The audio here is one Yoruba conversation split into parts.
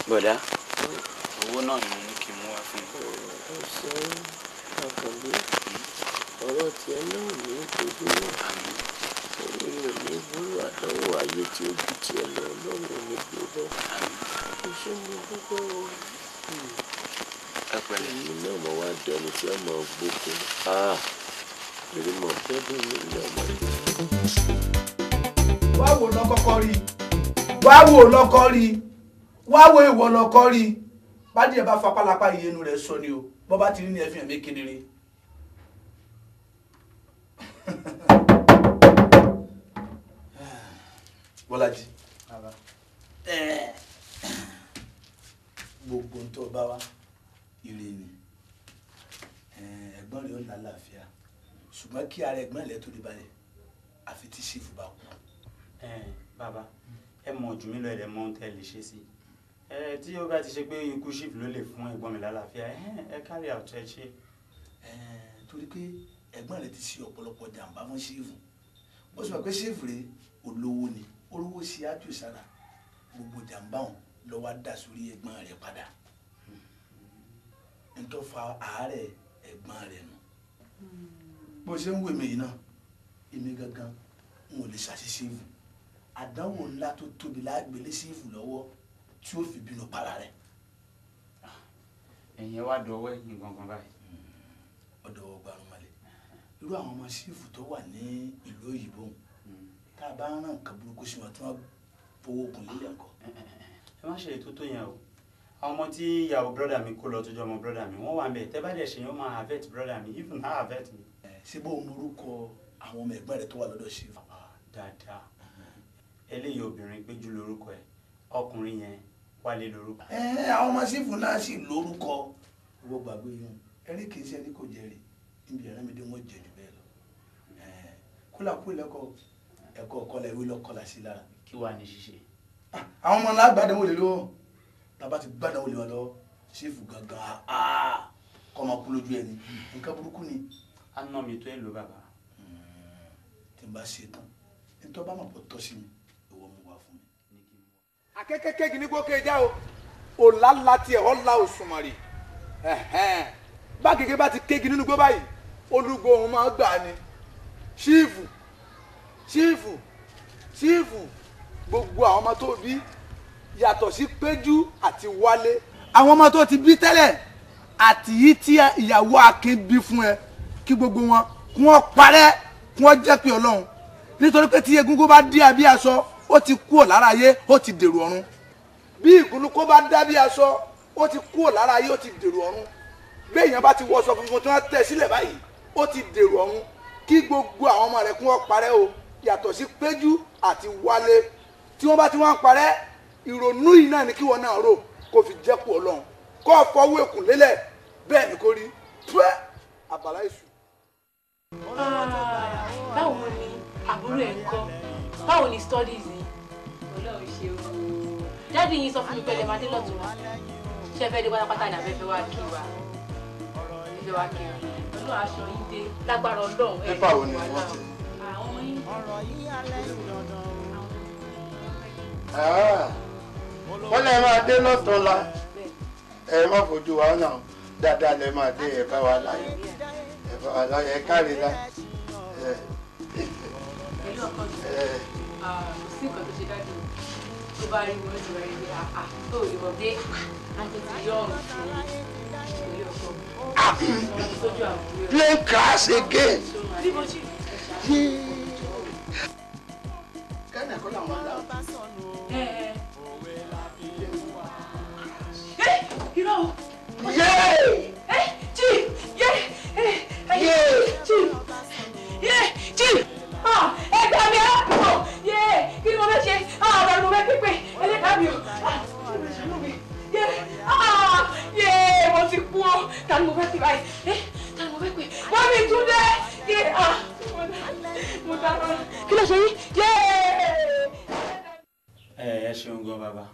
Bọ̀dá, owó náà ni mo ní kí n mú wá fún yín. Ó ṣeun Àkànbí, ọ̀rọ̀ tiẹ̀ náà ní ojú náà. Orí ò ní burú, àdánwò ayé tí ó ju tiẹ̀ lọ Ọlọ́run ò ní gbé bọ́. Ó ṣe mo dúpẹ́ o. Ẹ pẹ̀lẹ́. Èmi náà mo wá dẹni tí ọmọ gbogbo. Eré mọ̀ gbẹ́dùn mi ní ọmọ yìí. Wá wò lọ́kọ́kọ́ rí, wá wò lọ́kọ́ rí, wá wo ìwọ lọ́kọ́ rí. Bádìí ẹ bá fapálápá ìyẹnu rẹ̀ sọ ni o, bọ́ bá ti rí ni ẹ fi hàn mí kedere. Bọ́lájí, gbogbo ń tó bá wa ire ni, ẹ̀gbọ́n rẹ̀ ó lálàáfíà, ṣùgbọ́n kí ara ẹ̀gbọ́n rẹ̀ tó lè balẹ̀ àfi tí ṣìfù bá kú. Bàbá, ẹ mọ̀ jù mí lọ, ẹ mọ̀ ohun tẹ́ lè ṣe sí i. Tí ó bá ti ṣe pé ikú ṣìfù ló lè fún ẹ̀gbọ́n mi lálàáfíà, ẹ carry out ẹ ṣe. Torí pé ẹ̀gbọ́n rẹ̀ ti ṣe ọ̀pọ̀lọpọ̀ jàǹbá fún ṣìfù, ó sì mọ̀ pé ṣìfù rẹ̀ olówó ni, olówó ṣe ájò sára, gbogbo jàǹbá òun ló wá dà sórí ẹ̀gbọ́n rẹ̀ padà, n tó fa àárẹ̀ ẹ̀gbọ́n rẹ̀ nù. Bó ṣe ń wò mí yìí náà, èmi gangan n ò lè ṣàṣìṣe ìfù, àdánwò ńlá tó tóbi lágbélé sí ìfù lọ́wọ́ tí ó fi bínú para rẹ̀. Ẹ̀yin wá dọwọ́ ẹ̀yin gangan báyìí. Ọ̀dọ̀ Gbarummalẹ̀, irú àwọn ọmọ sífù tó wà ní ìlú òyìnbó tá a bá ń ràn nǹkan burúkú sí wọn tí wọ́n fowó kun lílẹ̀ ńkọ́. Ẹ má ṣe ètò tó yẹn o. Àwọn ọmọ tí ìyàwó brọ́dà mi kó lọ tó jẹ́ ọmọ brọ́dà mi, wọ́n wà ń bẹ̀. Tẹ́ bá dẹ̀ ṣe yẹn, ó máa affect brọ́dà mi, even náà affect mi. Ṣé bó o morúkọ àwọn ọmọ ẹ̀gbọ́n rẹ̀ tó wà lọ́dọ̀ sífù? Dáadáa, eléyìí obìnrin Péjú lórúkọ ẹ̀, ọkùnrin yẹn Wálé lórúkọ. Àwọn ọmọ sífù náà sì lórúkọ. Ìwọ gbàgbé yín, ẹrí kìí ṣe ẹni kò jẹrìí, níbi ẹ̀rọ mi dé wọ́n jẹ jù bẹ́ẹ̀ lọ. Kólà kú lẹ́kọ̀ọ́ ẹ̀kọ́ ọ̀kọ́lá ìwé lọ́kọ́lá sí lára. Kí wàá ní ṣíṣe? Àwọn ọmọ ńlá gbàdánwò lè lọ́wọ́, tàbá ti gbàdánwò lè wà lọ́wọ́ sífù gangan kọ́ máa kú lójú ẹni, nǹkan burúkú ni. Á ná mi tó èlò bàbá. Tí n bá ṣe tán, nítorí bá mọ̀ pọ̀ tọ́ sí mi, ìwọ mú wá fún mi. Akẹ́kẹ́kẹ́ kìíní kó kéjà o, òlà ńlá tiẹ̀ ọ̀la òṣùmàrè. Bá kékeré bá ti kégi nínú gbó báyìí, olúgbò òun máa gbà ni. Ṣífù, ṣífù, ṣífù, gbogbo àwọn ọmọ tó bí yàtọ̀ sí Péjú àti Wálé. Àwọn ọmọ tó ti bí tẹ́lẹ̀ àti yìí tí ìyàwó Akin bí fún ẹ, kí gbogbo wọn kí wọ́n parẹ́, kí wọ́n jẹ́ pé Ọlọ́run. Nítorí pé tí egungun bá dí abí aṣọ, ó ti kúrò lára ayé, ó ti dèrò ọ̀run. Bí ìgúnnukó bá dá bí aṣọ, ó ti kúrò lára ayé, ó ti dèrò ọ̀run. Bí èèyàn bá ti wọṣọ funfun tí wọ́n tẹ̀ sílẹ̀ báyìí, ó ti dèrò ọ̀run. Kí gbogbo àwọn ọmọ rẹ̀ kí wọ́n parẹ́ o, yàtọ̀ sí Péjú àti Wálé. Tí wọ́n bá ti wọ́n parẹ́, ìrònú yìí náà ni kí wọ́n náà rò kó fi jẹ́ kú Ọlọ́run. Kó fọwọ́ èkùn lélẹ̀, bẹ́ẹ̀ ni kò rí. Pẹ́ àbàlá èṣù. Báwo ni àbúrò ẹ̀ ń kọ́? Báwo ni studies yìí? Ọlọ́run ṣe o. Dáàdì yín sọ fún mi pé ẹ máa dé lọ́tún wa. Ṣé ẹ fẹ́ dé pátápátá ni àbẹ́ fẹ́ wá kí wa? Ẹ fẹ́ wá kí wa. Ọlọ́run aṣọ yín dé lágbára Ọlọ́run. Pépà wo ni wọ́n ti? Àwọn ọmọ yín. Wọ́n lè máa dé lọ́tún la. Ẹ má fojú wa náà. Dáadáa lè máa dé, ẹ bá wa láyọ̀. Ẹ bá wa láyọ̀, ẹ káre lá. Pẹ̀lú ọkọ mi, kò sí nǹkan tó ṣe dájú tó bá rí wọn ti wáyé pé àà tó lè mọ̀ pé àti ti yọ ọ̀rùn sí i pẹ̀lú ọkọ mi. Plane crash again. Kẹ́nà kọ́ làwọn àlá. Irọ́ o. Yéé! Chief! Yéé! Chief! Yéé! Chief! Ẹ gbà mí ẹ! Yéé! Kí ni mo fẹ́ ṣe? Ọ̀rọ̀ ni mo fẹ́ pípé ẹlẹ́dàá mi o. Yéé! Yéé! Mo ti kú o. Ta ni mo fẹ́ pè báyìí? Ta ni mo fẹ́ pè? Wọ́n mi tún dé! Yéé! Mo dáná. Kí ló ṣe yín? Yéé! Ẹ ṣeun gan bàbá,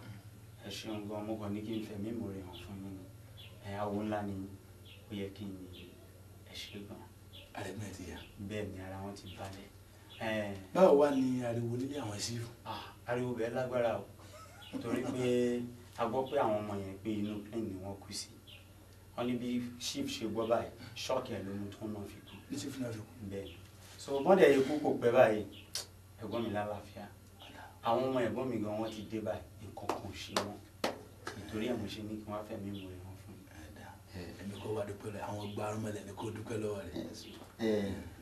ẹ ṣeun gan. Mo kàn ní kí n fẹ̀mí ìmoore hàn fún yín ni. Ẹ awo ńlá ni ó yẹ kí n yìn. Ẹ ṣe gan. Àrẹ̀gbọ́n ẹ ti yá. Bẹ́ẹ̀ ni, ara wọn ti balẹ̀. Báwo wá ni ariwo nílé àwọn sífù? Ariwo bẹ́ẹ̀ lágbára o, torí pé A gbọ́ pé àwọn ọmọ yẹn pé inú plane ni wọ́n kú sí. Wọ́n ní bí chief ṣe gbọ́ báyìí, ṣọ́ọ̀kì ẹ̀ ló mú tó náà fi kú. Ní chief náà fi kú. Bẹ́ẹ̀ ni. So bọ́dẹ̀ ikú kò pẹ́ báyìí, ẹ̀gbọ́n mi lálàáfíà. Àwọn ọmọ ẹ̀gbọ́n mi gan wọ́n ti dé báyìí, nǹkan kan ò ṣe wọ́n. Nítorí ẹ̀ mo ṣe ní kí wọ́n fẹ̀mí ìmoore wọn fún mi. Ẹni kó wá dúpẹ́ lọ́wọ́ àwọn gba arúmọlẹ̀ ni kó dúpẹ́ lọ́wọ́ rẹ̀.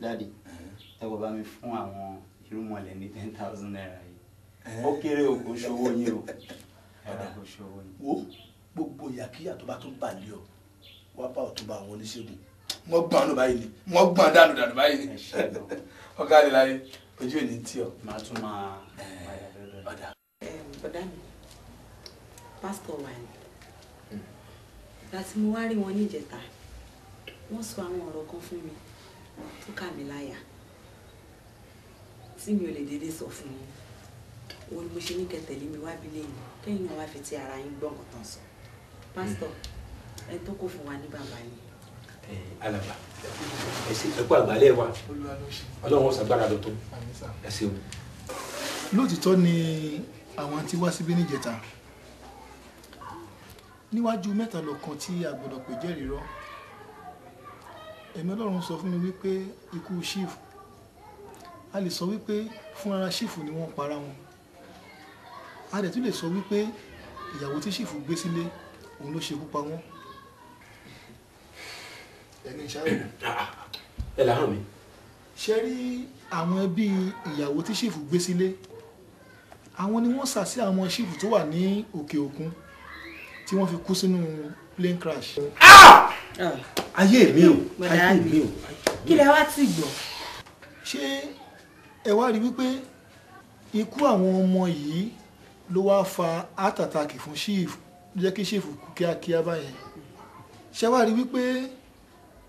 Daddy, ẹ wọ bá mi fún àwọn irúnmọlẹ̀ ní 10,000 naira yìí. Ó kéré o, kò ṣòwò yín o. Kò ṣòwò yín. Wo gbogbo ìyàkíyà tó bá tún bà lé ọ, wá bá ọ̀túnba àwọn oníṣègùn. Wọ́n gbọ́n nù báyìí ni, wọ́n gbọ́n dànù dànù báyìí ni. Ọ̀gá rẹ̀ láyé, ojú ò ní tì ọ́. Màá tún máa padà lọ́dọ̀ ọ̀dà. Bọ̀dá mi, pásítọ̀ wa ni. Láti mo wá rí wọn níjẹta, wọ́n sọ àwọn ọ̀rọ̀ kan fún mi tó kà mí láyà tí mi ò lè déédéé sọ fún yín. Òun ni mo ṣe ní kẹ́ tẹ̀lé mi wá bílé yìí, kẹ́yìn náà wá fi ti ara yín gbọ́ nǹkan tán sọ. Pásítọ̀, ẹ tó kó fún wa ní bàbá yín. Alàgbà, ẹ ṣe ẹ kú àgbálẹ̀ wa, Ọlọ́run ó ṣàgbára dọ̀tun, ẹ ṣeun. Lóòtítọ́ ni àwọn tí wá síbí níjẹta níwájú mẹ́ta lọ́kan tí a gbọ́dọ̀ pè jẹ́rìí rọ́. Ẹ̀mí Ọlọ́run sọ fún mi wípé ikú chief, a lè sọ wípé fún ara chief ni wọ́n para wọn. A dẹ̀ tún lè sọ wípé ìyàwó tí chief gbé sílé òun ló ṣekú pa wọ́n. Ẹni ìṣàrò. Ẹ làárọ̀ mi. Ṣé rí àwọn ẹbí ìyàwó tí chief gbé sílé, àwọn ni wọ́n sà sí àwọn chief tó wà ní òkè òkun tí wọ́n fi kú sínú plane crash. Ayé mi o, ayé mi o. Kí lẹ wá ti gbọ́? Ṣé ẹ wá rí wípé ikú àwọn ọmọ yìí ló wá fa heart attack fún chief, ló jẹ́ kí chief kú kíákíá báyẹn. Ṣé wá rí wípé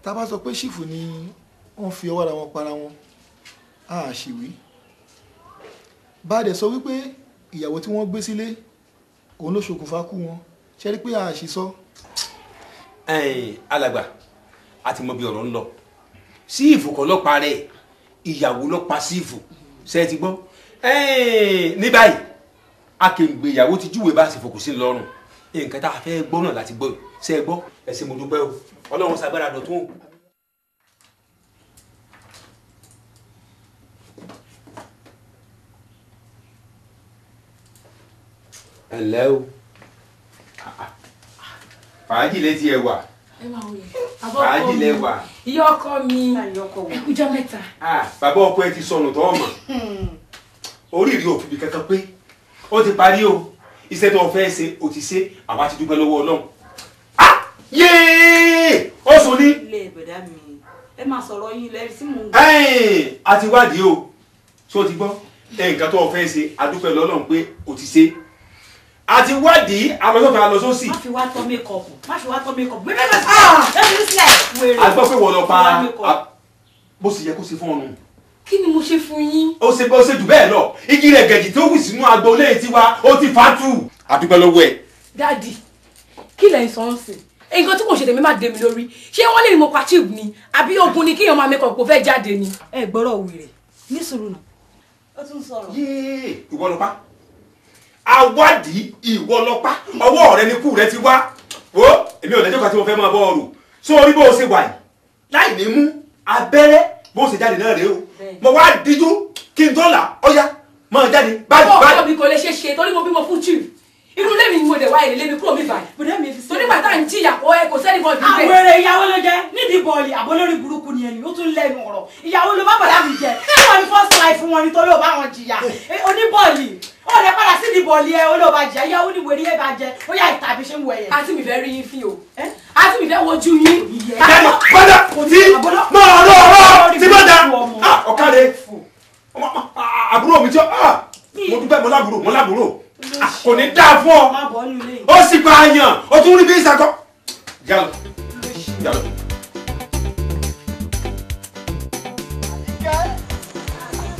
tá a bá sọ pé chief ni wọ́n fi ọwọ́ ara wọn para wọn, a ṣì wí. Bá a dẹ̀ sọ wípé ìyàwó tí wọ́n gbé sílé òun ló ṣokùnfà kú wọn, ṣe rí pé a ṣì sọ. Alàgbà, a ti mọ bí ọ̀rọ̀ ń lọ. Síìfù kọ́ ló pa rẹ̀, ìyàwó ló pa síìfù, ṣe ti gbọ́. Ní báyìí, akèǹgbè ìyàwó ti júwèé bá a sì fòkù sí lọ́rùn. Nǹkan tá a fẹ́ gbọ́ náà láti gbọ́ yìí, ṣe é gbọ́. Ẹ ṣé mo dúpẹ́ o, Ọlọ́run ṣàgbára dọ̀tún o. Ẹ ǹlẹ́ o, fàájì létí ẹ wà. Fàájì lẹ wà. Ìyá ọkọ mi, ẹ kújọ́ mẹ́ta. Bàbá ọkọ ẹ ti sọnù tọ́ ọmọ. Oríire ò fìbí kankan pé ó ti parí o. Iṣẹ́ tó o fẹ́ ṣe o ti ṣe, àwa ti dúpẹ́ lọ́wọ́ Ọlọ́run. Yéé! Ó sùn ní. Ilé ìbẹ̀dá mi, ẹ máa sọ̀rọ̀ yín lẹ́rìí tí mò ń gbọ́. A ti wádìí o, ṣé o ti gbọ́? Nǹkan tó o fẹ́ ṣe, a dúpẹ́ lọ́lọ́run pé o ti ṣe. A ti wádìí, alọ́sọ̀tún alọ́sọ̀sì. Má fi wá tọ́ mékọ̀pù, má fi wá tọ́ mékọ̀pù. Gbé bẹ́ẹ̀ sílẹ̀ wèrè. A gbọ́ pé wọ́n lọ pa bó ṣe yẹ kó ṣe fún ọ nù. Kí ni mo ṣe fún yín? Ó ṣe bó ṣe jù bẹ́ẹ̀ lọ. Igi rẹ̀ gẹ̀jì tó wù sínú agboolé tiwa, ó ti fà tù. A dúpẹ́ lọ́wọ́ ẹ̀. Daddy, kí lẹ̀ ń sọ ń sìn? Nǹkan tí kò ṣe tèmi má dé mi lórí. Ṣé wọ́n lè ní mo pa chief ni? Àbí ogun ni kíyàn máa mékọ̀pù kó fẹ́ jáde ni? Ẹ gbọ́rọ̀ wèrè, ní sùúrù náà. Ó tún sọ̀rọ̀. Yéé, ìwọ ló pa. Awádìí ìwọ ló pa. Ọwọ́ rẹ ni kú rẹ ti wá. Wo èmi ò lẹ́jọ́ kan tí mo fẹ́ máa bọ́ ọrù. So orí bó o ṣe wà yìí, láì ní mú abẹ́rẹ́ bó o ṣe jáde náà rèé o. Mo wá díjú kí n tó là ọ́yá máa jáde báyìí báyìí. Ọkọ mi kò lè ṣe ṣe torí mo bímọ fún chief. Inú ilé mi ni mo dẹ̀ wá èrè lé mi kúrò mi báyìí. Bọ̀dá mi fi sílẹ̀. Torí bàtà ń jìyà kó ẹ kò sẹ́ni kan jù bẹ́ẹ̀. Àwẹ̀rẹ̀ ìyàwó ló jẹ́ nídìí bọ́ọ̀lì àbólórí burúkú ni ẹni ó tún lẹ́nu ọ̀rọ̀. Ìyàwó ló bá bọ̀dá mi jẹ. Ṣé wọ́n ní first life wọn ni torí ò bá wọn jìyà? Oníbọ̀ọ̀lì ó lè padà sí ní bọ̀ọ̀lì ẹ ó ló bá jẹ ìyàwó ní wèrè ẹ bá jẹ ó yà ìtàbí ṣe ń wẹ̀ yẹn. Àǹtí mi fẹ́ rí yín fín o. Àǹtí mi fẹ́ wojú yín. Padà tí máa rọ ọ̀rọ̀ tí má da ọ̀kadì àbúrò mi tí ó mo dúpẹ́ mo lábúrò mo lábúrò kò ní dáa fún ọ ó sì pa àyàn ó tún rí bí ìsàkọ. Jalo jalo.